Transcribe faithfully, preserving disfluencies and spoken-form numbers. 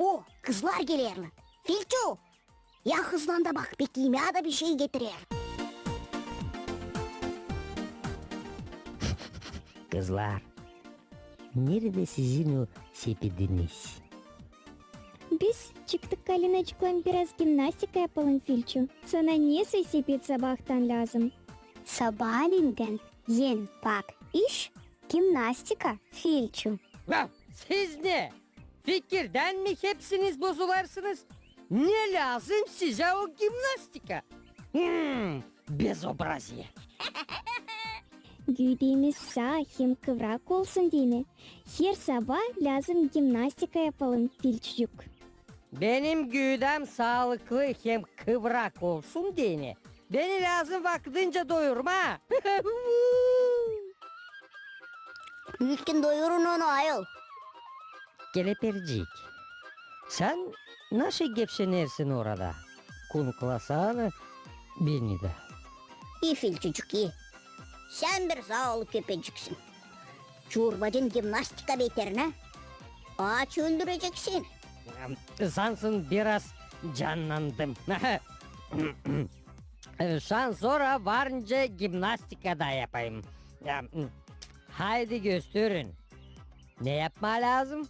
O, kızlar gelerlär. Filçu, ya hızlan da bak, beki İmya da bir şey getirer. Kızlar, neredä sizin o sepediniz? Biz çıktık Kalinacıklan biraz gimnastika yapalım, Filçu. Sana ne soy sepet sabaadan lääzım? Sabaalendän en pak iş gimnastika, Filçu. Ya, siz ne? Fikirdän mi hepsiniz bozularsınız? Ne lääzım sizä o gimnastika? Hmm, bezobraziye. Güüdämiz saa hem kıvrak olsun deyni, her sabaa lääzım gimnastika yapalım, Filçucuk. Benim güüdäm saalıklı hem kıvrak olsun deyni, beni lääzım vakıdınca doyurmaa. İlkin doyurun onu, ayol. Kelepercik, sän naşey gevşenersin orada? Kunuklasana beni dä. İi, Filçucuk, ii. Sän bir zaalı köpeciksin. Çorbacın gimnastika beterine aç öldüreceksin. Sansın biraz cannandım. Şansora var nicä gimnastika da yapayım. Haydi gösterin. Ne yapmaa lääzım?